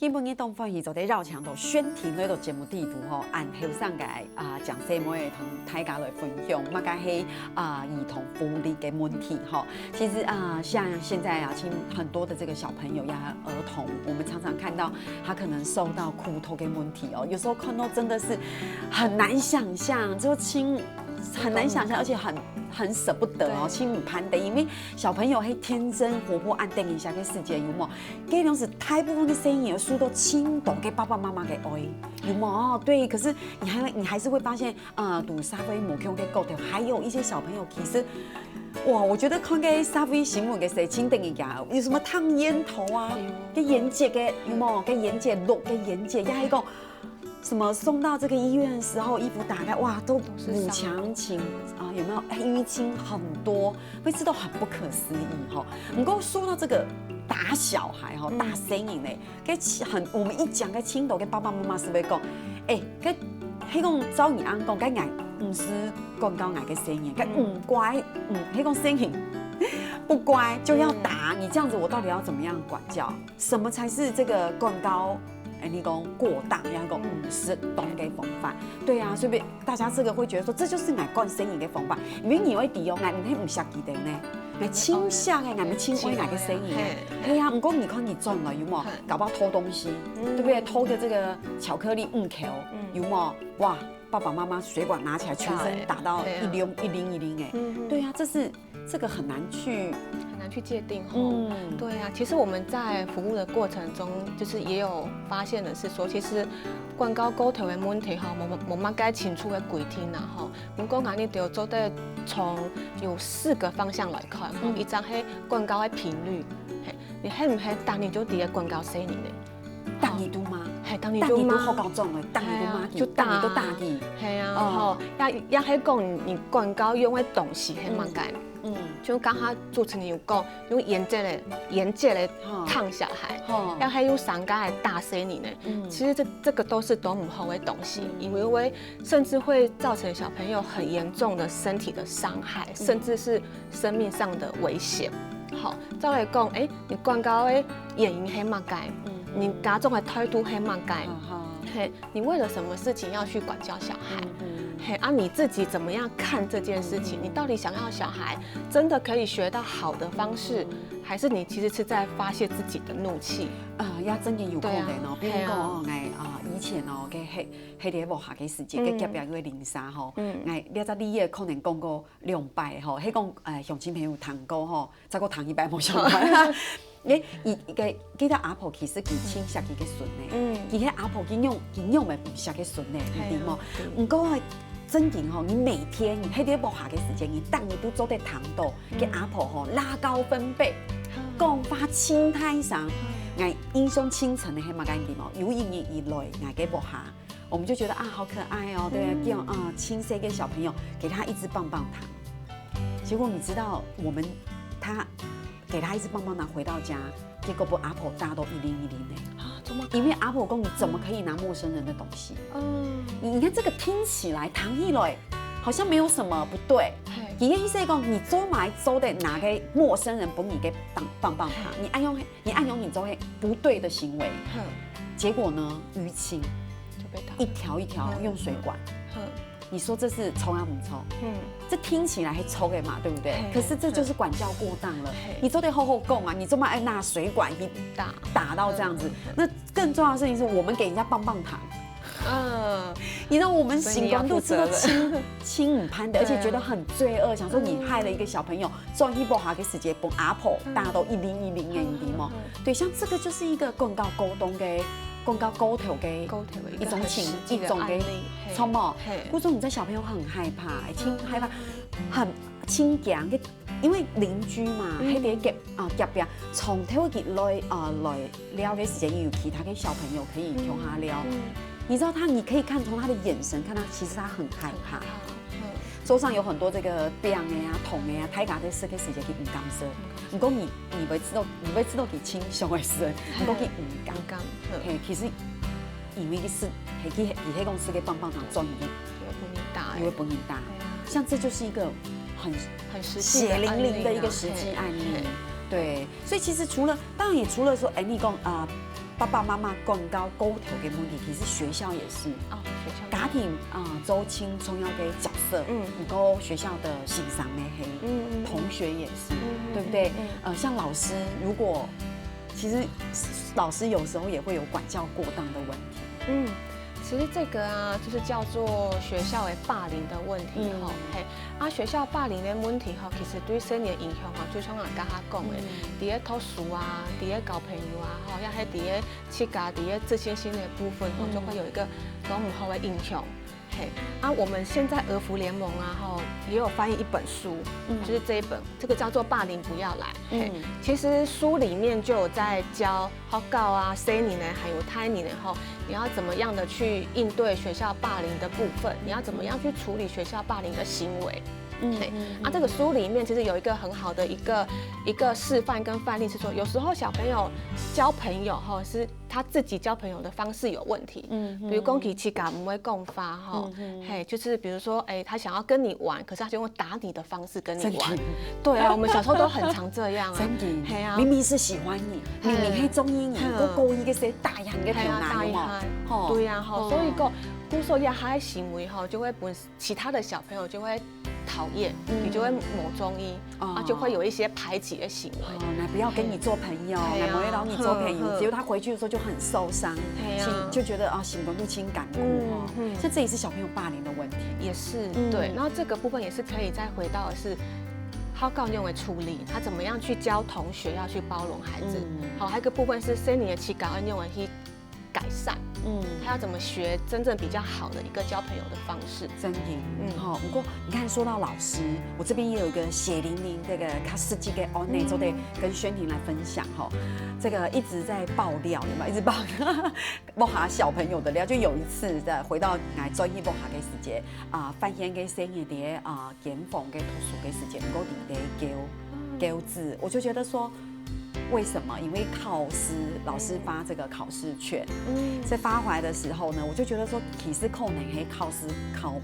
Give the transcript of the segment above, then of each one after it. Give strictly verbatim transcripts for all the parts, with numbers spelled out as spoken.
今晡日當歡喜做得邀請到宣婷來到節目裡肚吼，恁後生个啊，靚細妹同大家來分享，麼个係啊兒童福利个問題吼。其實啊，像現在啊，其實很多的這個小朋友呀、兒童，我們常常看到他可能受到苦頭的問題哦，有時候看到真的是很難想象，就親很難想象，而且很很捨不得哦，親毋盼得，因為小朋友係天真活潑、恁得人惜个時節，有無？ 該量時大部分个細人會受到盡多个爸爸媽媽个愛，有無？對，可是你還會，你還是會發現，呃，在社會無共个角落，還有一些小朋友其實，哇，我覺得看該社會新聞个時候，盡得人家，有什麼燙菸頭啊，該菸節个，有無？該菸節，錄个菸節，也還有一個 什麼送到這個醫院的時候，衣服打開，哇，都是傷。五強情啊，有沒有？哎，淤青很多，會知道很不可思議吼。毋過說到這個打小孩吼，打細人呢，該其很，我們一講該盡多个爸爸媽媽係會講，哎，該，該講照你恁講，該𠊎毋係管教𠊎个細人，該毋乖，嗯，該講細人不乖就要打，你這樣子我到底要怎麼樣管教？什麼才是這個管教 哎，你講過當，也講毋適當个方法。對啊，所以大家這個會覺得說，這就是𠊎管細人个方法，因為你會知哦，𠊎毋係毋惜佢等呢，𠊎盡惜个，𠊎毋係盡愛𠊎个細人呢。係啊，毋過你看佢轉來有無？搞不好偷東西，對不對？偷个這個巧克力五球，有無？哇，爸爸媽媽水管拿起來，全身打到一零一零一零哎。對啊，這是 這個很難去，很難去界定吼。嗯，對啊，其實我們在服務的過程中，就是也有發現的是說，其實管教過頭个問題吼，無無麼个清楚个規定啦吼。毋過𠊎等就做得從有四個方向來看吼，一張係管教个頻率，嘿，你係毋係逐日就在該管教細人呢？ 逐日都罵，係，逐日都罵，逐日都好搞狀个，逐日都罵佢，就打，逐日都打佢。係啊，吼，也也係講你管教用个東西係麼个？嗯，就剛剛主持人有講，用菸節个菸節个燙小孩，也係用三个个打細人呢。其實這這個都是都毋好个東西，因為會甚至會造成小朋友很嚴重的身體的傷害，甚至是生命上的危險。好，再來講，哎， 你管教个原因係麼个？你家長个態度係麼个？係，你為了什麼事情要去管教小孩？係，啊，你自己怎麼樣看這件事情？你到底想要小孩真的可以學到好的方式，還是你其實是在發洩自己的怒氣？啊，也真个有可能哦。比如講哦，𠊎啊，以前哦，該係係在屋下个時節，該隔壁有个鄰舍吼，𠊎這隻例仔可能講過兩擺吼，係講呃鄉親朋友聽過吼， 再過聽一擺無相關。誒，佢个佢个阿婆其實佢盡惜佢个孫呢，佢个阿婆佢仰佢仰會毋惜个孫呢，你知無？毋過正經吼，你每天你係在屋下个時間，你逐日都做得聽到，个阿婆吼拉高分貝，講話盡大聲。𠊎印象盡深个係麼个你知無？有一日佢來𠊎个屋下， 我們就覺得啊，好可愛哦，對啊，叫啊，親生个小朋友，給他一支棒棒糖。結果你知道，我們他給他一支棒棒糖回到家，結果被阿婆打到一零一零呢。啊，怎麼？因為阿婆講，你怎麼可以拿陌生人的東西？嗯，你你看這個聽起來，聽起來好像沒有什麼不對。其實意思講，你做麼做得拿个陌生人分你个棒棒棒糖，你愛用 你恁樣你做个不對的行為，結果呢，淤青，就被打，一條一條用水管，你說這是錯啊不錯？嗯，這聽起來還錯的嘛，對不對？可是這就是管教過當了。你做得好好講啊，你怎麼愛拿水管去打打到這樣子？那更重要的事情是我們給人家棒棒糖，嗯，你知道我們心肝都知道親親毋盼得，而且覺得很罪惡，想說你害了一個小朋友， 轉去屋下个時節，分阿婆打到一零一零个，你知無？對，像這個就是一個管教過當个、管教過頭个一種情、一種个，著無？故所你知小朋友很害怕，盡害怕，很盡驚个，因為鄰居嘛，還在隔啊隔壁，從頭佢來啊來尞个時間，有其他个小朋友可以共下尞。你知道他，你可以看從他的眼神看他，其實他很害怕。 桌上有很多這個餅仔啊、糖仔啊，大家在食个時節佢毋敢食。毋過你你會知道，你會知道佢盡想愛食，毋過佢毋敢。毋敢，嘿，其實因為佢食，嘿，佢佢係講食个棒棒糖轉去，佢會分人打，佢會分人打。像這就是一個很很實際的案例啊，血淋淋的一個實際案例。對，所以其實除了，當然也除了說，哎，你講啊。爸爸媽媽管教過頭个問題，其實學校也是。哦，學校家庭啊，做盡重要个角色，嗯嗯，毋過學校个先生呢，係，嗯嗯嗯同學也是，嗯嗯對不對？嗯呃，像老師，如果其實老師有時候也會有管教過當的問題，嗯，其實這個啊，就是叫做學校的霸凌的問題嗯吼，嘿，啊，學校霸凌的問題吼，其實對細人影響吼，就像我剛剛講的，嗯佇咧讀書啊，佇咧交朋友啊，吼，也係佇咧自家，佇咧自信心的部分吼，嗯就會有一個當毋好的影響。嘿，啊，我們現在兒福聯盟啊，吼，也有翻譯一本書，嗯就是這一本，這個叫做《霸凌不要來》。嘿，嗯其實書裡面就有在教學校啊、細人呢，還有大人呢，吼，你要怎麼樣的去應對學校霸凌的部分，你要怎麼樣去處理學校霸凌的行為。嗯嘿，啊，這個書裡面其實有一個很好的一個一個示範跟範例是說，有時候小朋友交朋友吼，是他自己交朋友的方式有問題。嗯比如講佢自家毋會講話吼，嗯嘿，就是比如說，哎，他想要跟你玩，可是他就用打你的方式跟你玩真的。對啊，我們小時候都很常這樣啊。真的，嘿啊明明是喜歡你，嘿明明係中意你，嘿都故意个些打壓你个頭嘿啊，打腦，有無一下？吼，對啊，吼，哦所以講，故所以他的行為吼，就會分其他的小朋友就會討厭，嗯你就會無中意，哦啊，就會有一些排擠的行為。哦，來不要跟你做朋友，嘿啊來不要跟你做朋友，哼哼結果他回去的時候就很受傷，嘿啊心就覺得啊，心中就心感苦哦嗯，嗯所以這也是小朋友霸凌的問題。也是、嗯對，然後這個部分也是可以再回到的是，好教用的處理，他怎麼樣去教同學要去包容孩子。嗯好，還有一個部分是生理的期教用的去改善，嗯他要怎麼學真正比較好的一個交朋友的方式。真的，嗯，嗯好。不過你看，說到老師，我這邊也有一個血淋淋這個較實際的案例，嗯做得跟宣婷來分享哈。這個一直在爆料，有沒有？一直爆料，摸下小朋友的料。就有一次在回到來轉去摸下个時節啊，發現个細人在啊間房个讀書个時節，毋過在教教字，我就覺得說，為什麼？因為考試，老師發這個考試卷，嗯在發回來的時候呢，我就覺得說，其實可能係考試考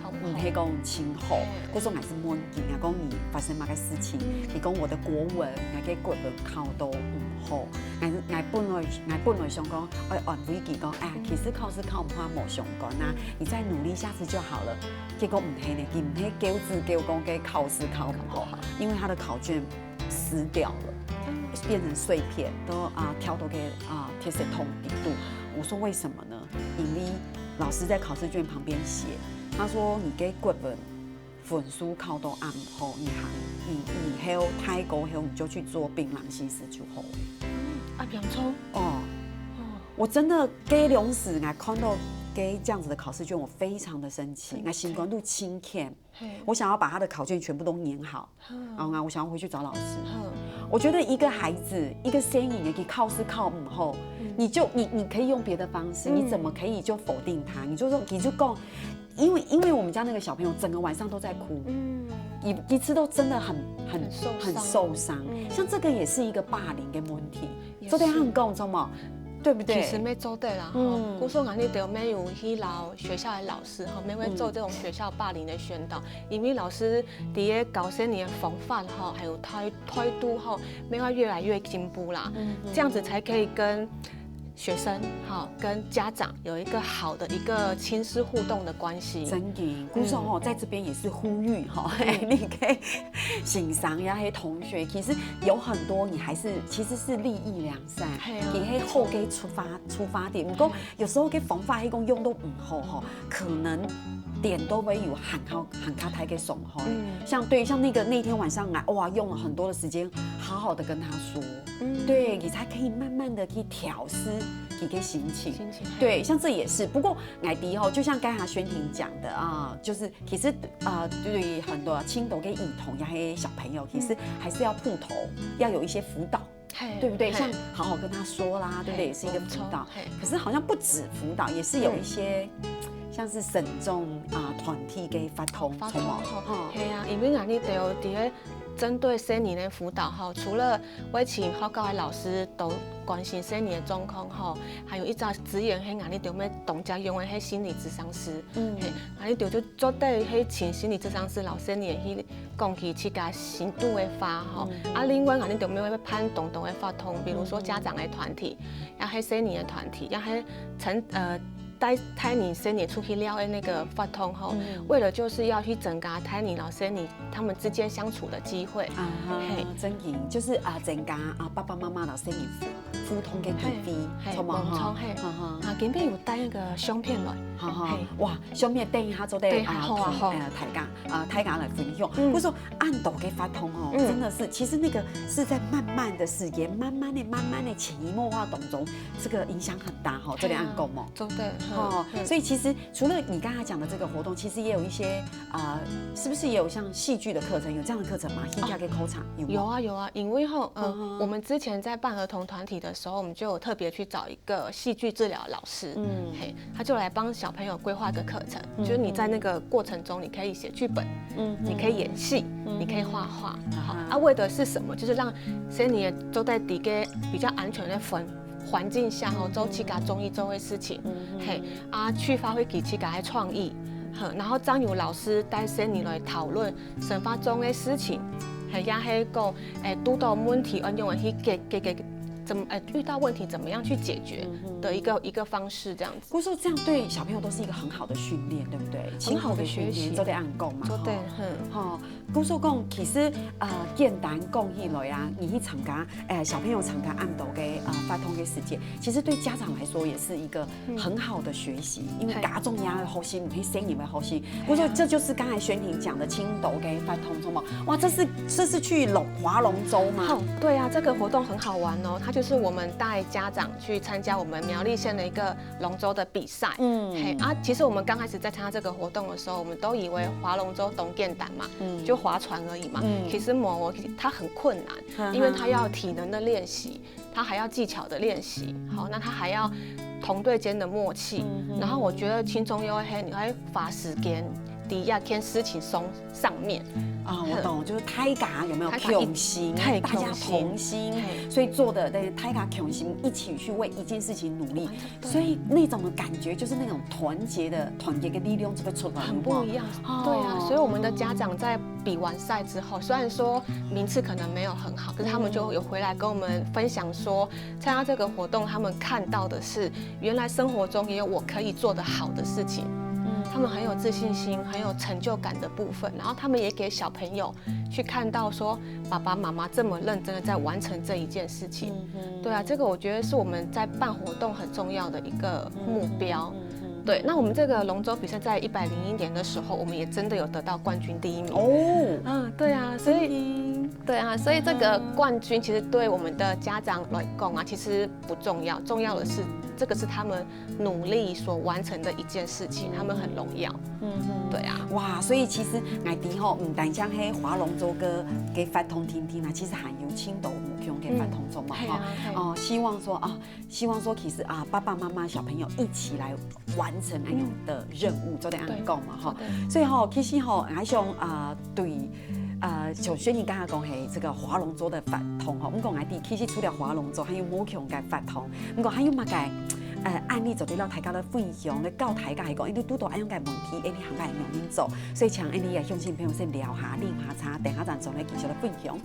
考毋係講盡好嘿，故所𠊎係問佢，𠊎講你發生麼个事情嗯，佢講我的國文，𠊎个國文考到毋好，𠊎𠊎本來𠊎本來想講，愛安慰佢講，哎呀，其實考試考毋好無相干啊，你再努力下次就好了。結果毋係呢，佢毋係教字教講个考試考毋好，因為他的考卷撕掉了，變成碎片，都啊跳到个啊鐵絲桶底肚。我說為什麼呢？因為老師在考試卷旁邊寫，他說你个國文分數考到恁好，你行你以後大過後你就去做檳榔西施就好了。啊，洋蔥哦，我真的該兩時，我看到該這樣子的考試卷，我非常的生氣，我心肝肚盡譴，嘿我想要把他的考卷全部都黏好，嗯然後呢，我想要回去找老師。嗯我覺得一個孩子，一個細人，你考試考毋好，你就你你可以用別的方式，嗯你怎麼可以就否定他？你就說你就講，因為因為我們家那個小朋友整個晚上都在哭，嗯，一一次都真的很很很受傷很受傷。嗯像這個也是一個霸凌的問題，也昨天是很講什麼，對不對？其實乜做得啦，吼，嗯故所𠊎呢就乜有去摎學校的老師吼，乜會做這種學校霸凌的宣導，因為老師在教生你的方法吼，還有態態度吼，乜會越來越進步啦，嗯這樣子才可以跟學生哈，跟家長有一個好的一個親師互動的關係。真的，故所吼，在這邊也是呼籲吼，你可以欣賞呀，嘿，同學，其實有很多你還是其實是利益良善，嘿啊你可以好个出發出發點，不過有時候个方法，嘿，講用到毋好吼，可能點都會有很好很大个傷害。嗯像對，像那個那天晚上啊，哇，用了很多的時間，好好的跟他說，嗯對你才可以慢慢的去調適你的心情。心情對，像這也是。不過，𠊎知吼，就像剛才宣婷講的啊，就是其實啊，對於很多輕度的兒童，也係小朋友，其實還是要鋪頭，要有一些輔導。嘿對不對？嘿像好好跟他說啦，對不對？嘿也是一個輔導沒錯。嘿可是好像不止輔導，也是有一些像是身障啊團體个活動，發什麼通吼哦，係啊，因為𠊎呢就有佇咧針對細人个輔導吼，除了會請學校个老師都關心細人个狀況吼，還有一隻資源係𠊎等就會當常用个係心理諮商師。嗯，係，𠊎等就做得係請心理諮商師摎細人去講佢自家心肚个話吼。啊，另外𠊎等就會辦當多个活動，比如說家長个團體，也係細人个團體，也係成呃帶帶領細人出去尞个那個活動吼，為了就是要去增加帶領摎細人他們之間相處的機會。啊哈，嘿，正經，就是啊，增加啊爸爸媽媽摎細人互動个機會，嘿，無錯，嘿。啊，今晡日有帶那個相片來，哈哈，嘿，哇，相片等一下做得啊，同呃大家啊大家來分享。嗯，我說恁多个活動哦，真的是，其實那個是在慢慢的時間，慢慢的、慢慢的潛移默化當中，這個影響很大哈，這個恁講無？做得，哦，所以其實除了你剛才講的這個活動，其實也有一些啊，是不是也有像戲劇的課程？有這樣的課程嗎？戲劇的課程有嗎？有啊有啊，因為吼，呃，我們之前在辦兒童團體的時候，我們就有特別去找一個戲劇治療老師，嗯，嘿，他就來幫小朋友規劃一個課程，就是你在那個過程中，你可以寫劇本，嗯，你可以演戲，你可以畫畫，好，啊，為的是什麼？就是讓細人仔做在一個比較安全的環環境下吼，做自家中意做的事情，嘿，啊，去發揮佢自家的創意，好，然後正有老師帶細人來討論生活中的事情，嘿，也係講，欸，遇到問題，愛仰般去解解決，怎麼，欸，遇到問題怎麼樣去解決的一個一個方式這樣子。不是說這樣對小朋友都是一個很好的訓練，對不對？很好的學習，做得恁講嘛，做得，吼。吼，故所講，其實啊，簡單講起來啊，你去參加，欸，小朋友參加恁多个啊活動个時節，其實對家長來說也是一個很好的學習，因為家長也會學習，你細人也會學習。故所這就是剛才宣婷講的盡多个活動，什麼？哇，這是這是去龍划龍舟嗎？哦，對啊，這個活動很好玩哦，它就是我們帶家長去參加我們苗栗縣的一個龍舟的比賽。嗯，嘿啊，其實我們剛開始在參加這個活動的時候，我們都以為划龍舟當簡單嘛，嗯，就划船而已嘛。嗯，其實無，它很困難，因為它要體能的練習，它還要技巧的練習，好，那它還要同隊間的默契。然後我覺得其中有一些你會花時間在一件事情上上面。啊，我懂，就是大家有沒有共心？大家同心，所以做的，對，大家共心一起去為一件事情努力。所以那種的感覺就是那種團結的團結的力量就會出來，很不一樣。對啊，所以我們的家長在比完賽之後，雖然說名次可能沒有很好，可是他們就有回來跟我們分享說，參加這個活動，他們看到的是原來生活中也有我可以做得好的事情。嗯，他們很有自信心，很有成就感的部分，然後他們也給小朋友去看到說，爸爸媽媽這麼認真的在完成這一件事情。對啊，這個我覺得是我們在辦活動很重要的一個目標。對，那我們這個龍舟比賽在一百零一年的時候，我們也真的有得到冠軍第一名。哦，嗯，對啊，所以，對啊，所以這個冠軍其實對我們的家長來講啊，其實不重要，重要的是這個是他們努力所完成的一件事情，他們很榮耀。嗯，對啊。哇，所以其實𠊎知吼，毋單淨係划龍舟个个活動定定啊，其實還有盡多無共个活動做嘛，吼。哦，希望說啊，希望說其實啊，爸爸媽媽小朋友一起來完成恁樣的任務，做得恁講嘛，吼。所以吼，其實吼，𠊎想啊，對，啊，像雪妮剛剛講，嘿，這個划龍舟的活動吼，毋過𠊎知其實除了划龍舟，還有無共个活動，毋過還有麼个？呃，案例做得摎大家來分享，來教大家來講，因為堵到恁樣个問題，恁樣行該仰般做，所以請恁樣个鄉親朋友先尞下，啉下茶，等下正轉來繼續來分享。